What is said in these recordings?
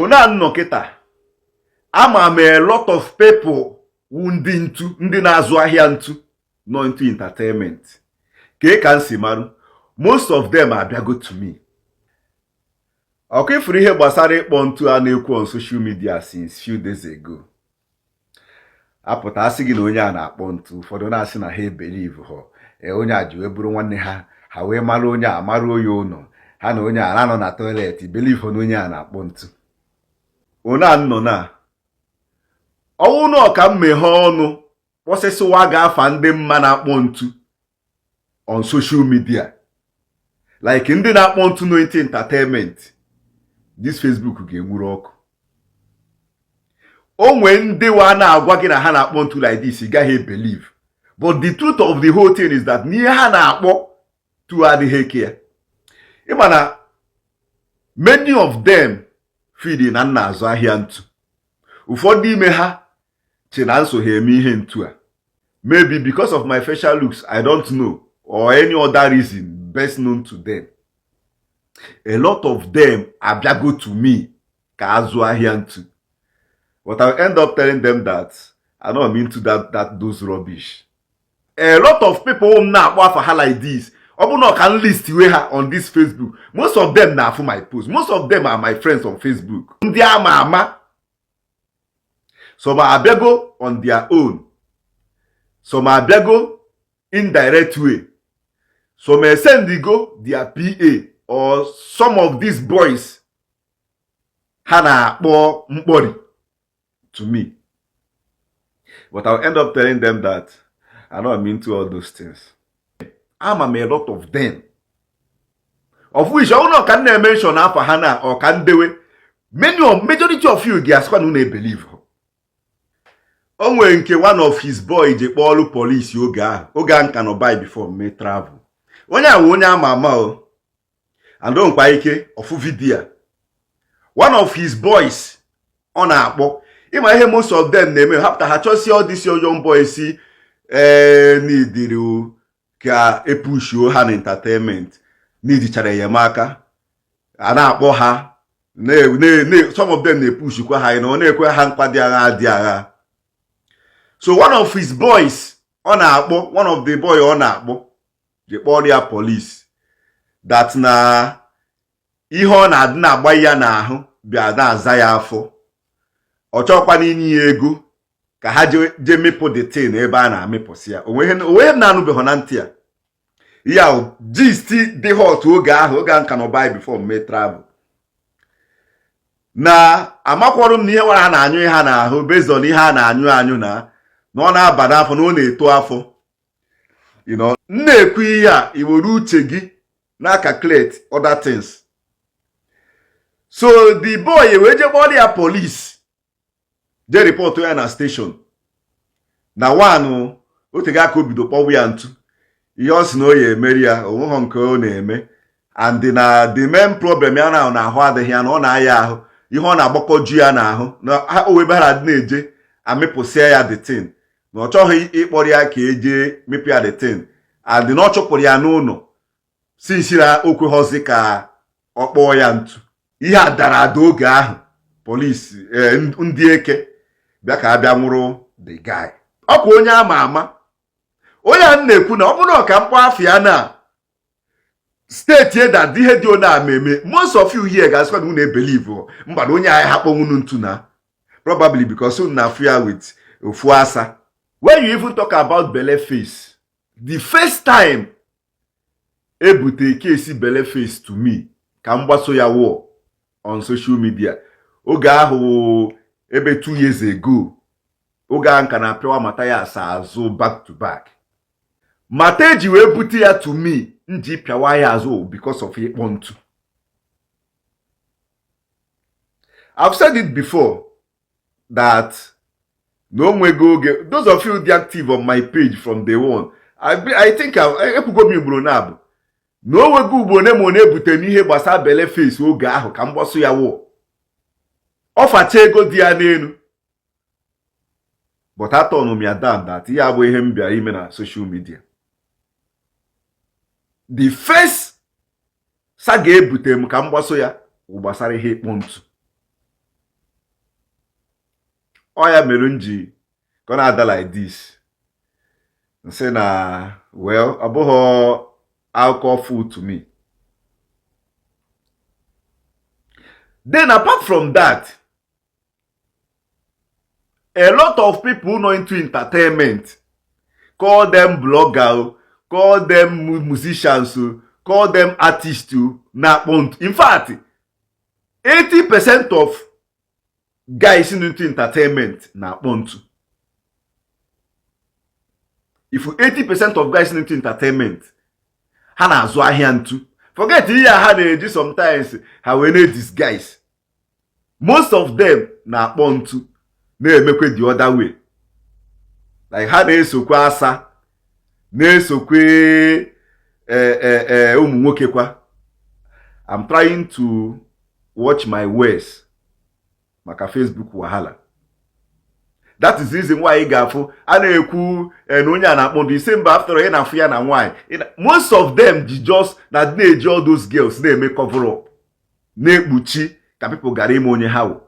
Ona nnọ kịta, ama m a lot of people wu ndị ntu, ndị na-azụ ahịa ntu nọ into entertainment. Kee ka m si marụ? Most of them abịago to me. Ọkwa ifuru ihe gbasara ịkpọ ntu a na-ekwu on social media since few days ago, apụta asị gị na onye a na-akpọ ntu. Ụfọdụ na-asị na ha ebelieve họ onye a ji wee bụrụ nwanne ha, ha wee mara onye a, mara onye ụlọ ha na onye a na-anọ na toilet, believe na onye a na-akpọ ntu. Onye a nọ na ọnwụ na ọka mmeghe ọnụ kpọsịsịwa ga-afa ndị mma na-akpọ ntu on social media, like ndị na-akpọ ntu nọ into entertainment, this Facebook ga-enwuru ọkụ. O nwee ndị wa na-agwa gị na ha na-akpọ ntu like this, ị gaghị believe. But the truth of the whole thing is that n'ihe ha na-akpọ tu adịghị eke ya. Ịma na many of them feed na nna azụ ahịa ntu. Ụfọdụ ime ha che na nso ha eme ihe ntu a, maybe because of my facial looks, I don't know, or any other reason best known to them. A lot of them abịago to me ka azụ ahịa ntu, but I end up telling them that I no am into that those rubbish. A lot of people m na-akpọ afa ha like this, ọ bụ na ọ ka list we ha on this Facebook, most of them na-afụ my post, most of them are my friends on Facebook, ndị ama ama. Some abịago on their own, some abịago indirect way, some esendigo their PA or some of these boys ha na-akpọ mkpọri to me. But I'll end up telling them that I know I'm into all those things. Ama m a lot of them, of which ọ bụrụ ka m na-emention afa ha na ọ ka ndewe, many of majority of you ga-asịkwa na unu ebelieve. O nwere nke one of his boy ji kpọọlụ polisi oge ahụ, oge ahụ nka nọ by before mee travel. Onye a wụ onye ama ama o and o nkwa ike ọfụ video. One of his boys ọ na-akpọ, ịma ihe most of them na-eme, hapụta ha chọsie all this young boys si ee n'idiri ka epushuo ha na entertainment, n'idichara enyemaka a na-akpọ ha, some of them na-epushikwa ha na ọ na-ekwe ha nkwa dị agha dị agha. So one of his boys ọ na-akpọ, one of the boy ọ na-akpọ ji kpọrọ ya police that na ihe ọ na-adị na-agba ya n'ahụ bịa na-aza ya afọ, ọ chọkwana inye ya ego ka ha jee mịpụ the thing ebe a na-amịpụsị ya. Onwe m na-anụbeghị na ntị ya ya gist dị hot oge ahụ, oge ahụ nka nọ by before mee travel, na amakwarụ m na ihe nwere ha na-anyụ ha n'ahụ based on ihe a na-anyụ anyụ na ọ na-aba n'afọ, na ọ na-eto afọ. M na-ekwu ihe a, i were uche gị na calculate other things. So the boy wee jee kpọrọ ya police, jee report ya na station na one otego aka o bido kpọwa ya ntu. Ihe ọ sị na o ya emeri ya, onweghọ nke ọ na-eme, and na the main problem ya na ahụ adịghị ya, na ọ na-aya ahụ, ihe ọ na-agbakọju ya n'ahụ, na o ebe ha na-eje amịpụsịa ya the thing, na ọ chọghị ịkpọrọ ya ka eje mịpụ ya the thing, and na ọ chụpụrụ ya n'ụlọ since na o kweghọzi ka ọ kpọọ ya ntu. Ihe a dara ada oge ahụ. Polisi ndị eke bịa ka a bịa nwụrụ the guy. Ọkwa onye ama ama, onye a na-ekwu na ọ bụrụ na ọka mkpọ afọ ya na steeti eda dị ihe dị one ama eme, most of you here ga-asịkwa na unu ebelieve mba na onye agha ha kpọnwunu ntu na probably because unu na-afụ ya with ofu asa. When you even talk about belle face, the first time ebute case belle face to me ka m gbaso ya war on social media, oge ahụ ebe 2 years ago, oge ahụ nka na-apịawa mata ya asa azụ back to back. Mata eji wee bute ya to me nji pịawa ya azụ because of ịkpọ ntu. I've said it before that na o nwego oge, those of you dị active on my page from day one, I think ekwugo m ugboro na abụ na o nwego ugbo one ma ọ na-ebute m ihe gbasara belle face oge ahụ ka m gbaso ya wụọ ọfacha ego dị ya n'elu, but atọnụ m ya down that ihe abụ ihe m bịara ime na social media. The first saga ebute m ka m gbaso ya bụ gbasara ihe ịkpọ ntu. Ọ ya mere m ji ka ọ na-ada like this, nsị na, well, ọ bụghị akụkọ food to me. Then apart from that, a lot of people nọ into entertainment, call them blogger, call them musicians, call them artists, na-akpọ ntu. In fact, 80% of guys into entertainment na-akpọ ntu. If 80% of guys into entertainment, ha na-azụ ahịa ntu. Forget ihe a ha na-eji sometimes ha wee na-disguise. Most of them na-akpọ ntu, na-emekwe the other way, like ha na-esokwa asa, na-esokwe ụmụ nwoke kwa. I'm trying to watch my words maka Facebook wahala. That is the reason why ị ga-afụ a na-ekwu na onye a na-akpọ ndụ isi mba, after ị na-afụ ya na nwaanyị. Most of them ji just na na-eji all those girls na-eme cover up, na-ekpuchi ka people gara ime onye ha wụ.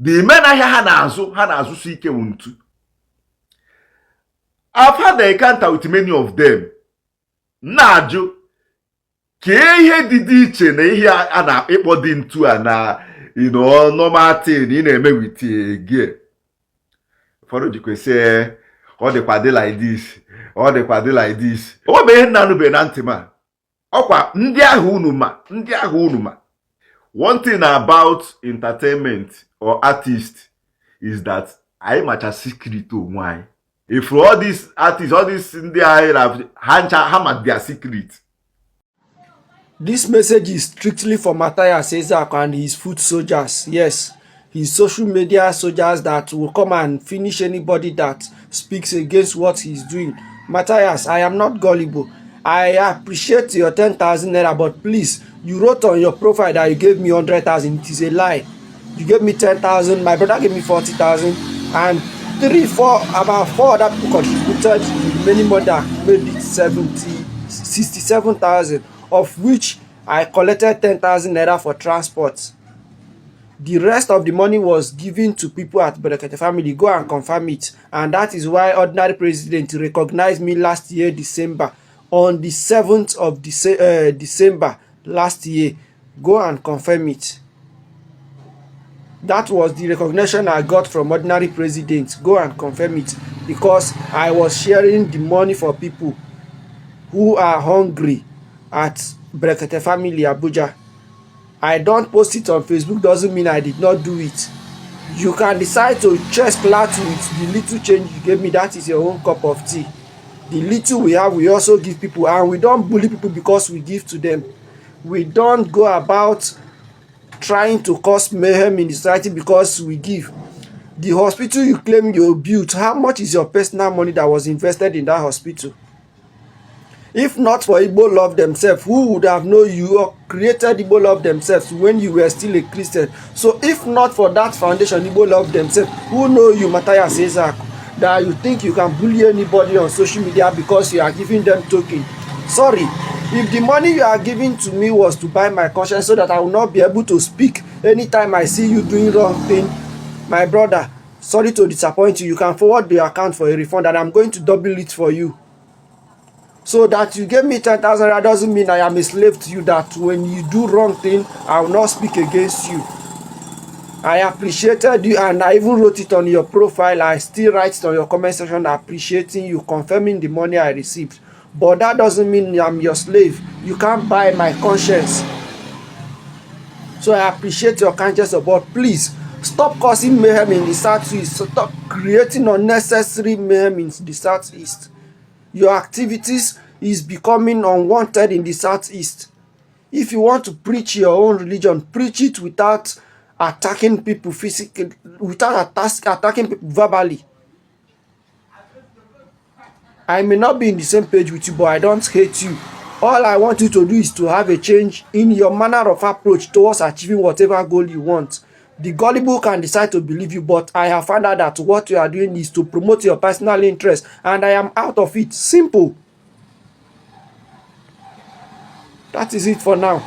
The men ahịa ha na-azụ, ha na-azụsi ike wụ ntu. I've had an encounter with many of them, na-ajụ kee ihe dị dị iche na ihe a na-ịkpọ dị ntu a na normal thing ị na-eme with girl. Ụfọdụ jikwesị ọ dịkwa dị like this, ọ dịkwa dị like this. O nwebe ihe nna anụbeghị na ntị m a. Ọkwa ndị ahụ unu ma, ndị ahụ unu ma. One thing about entertainment or artist is that anyị macha secret onwe anyị. If all these artists, all these ndị anyị na ha ncha, ha ma their secret. This message is strictly for Matthias Ezeaku and his foot soldiers. Yes, his social media soldiers that will come and finish anybody that speaks against what he's doing. Matthias, I am not gullible. I appreciate your 10,000 naira, but please, you wrote on your profile that you gave me 100,000. It is a lie. You gave me 10,000, my brother gave me 40,000, and three, four, about four other people contributed the remaining more that made it 70, 67,000, of which I collected 10,000 naira for transport. The rest of the money was given to people at Berekete family. Go and confirm it. And that is why ordinary president recognized me last year, December, on the 7th of December last year. Go and confirm it. That was the recognition I got from ordinary president. Go and confirm it. Because I was sharing the money for people who are hungry at Brekete family, Abuja. I don't post it on Facebook doesn't mean I did not do it. You can decide to chase clout with the little change you gave me. That is your own cup of tea. The little we have, we also give people, and we don't bully people because we give to them. We don't go about trying to cause mayhem in the society because we give. The hospital you claim you built, how much is your personal money that was invested in that hospital? If not for Igbo Love Themselves, who would have known you created Igbo Love Themselves when you were still a Christian? So if not for that foundation, Igbo Love Themselves, who know you, Matthias Ezeaku, that you think you can bully anybody on social media because you are giving them token? Sorry, if the money you are giving to me was to buy my conscience so that I will not be able to speak anytime I see you doing wrong thing, my brother, sorry to disappoint you. You can forward the account for a refund and I'm going to double it for you. So that you gave me 10,000 naira doesn't mean I am a slave to you, that when you do wrong thing, I will not speak against you. I appreciated you and I even wrote it on your profile. I still write it on your comment section appreciating you, confirming the money I received. But that doesn't mean I'm your slave. You can't buy my conscience. So I appreciate your conscience, but please stop causing mayhem in the Southeast. Stop creating unnecessary mayhem in the Southeast. Your activities is becoming unwanted in the Southeast. If you want to preach your own religion, preach it without attacking people physically, without attacking people verbally. I may not be in the same page with you, but I don't hate you. All I want you to do is to have a change in your manner of approach towards achieving whatever goal you want. The gullible can decide to believe you, but I have found out that what you are doing is to promote your personal interest, and I am out of it. Simple. That is it for now.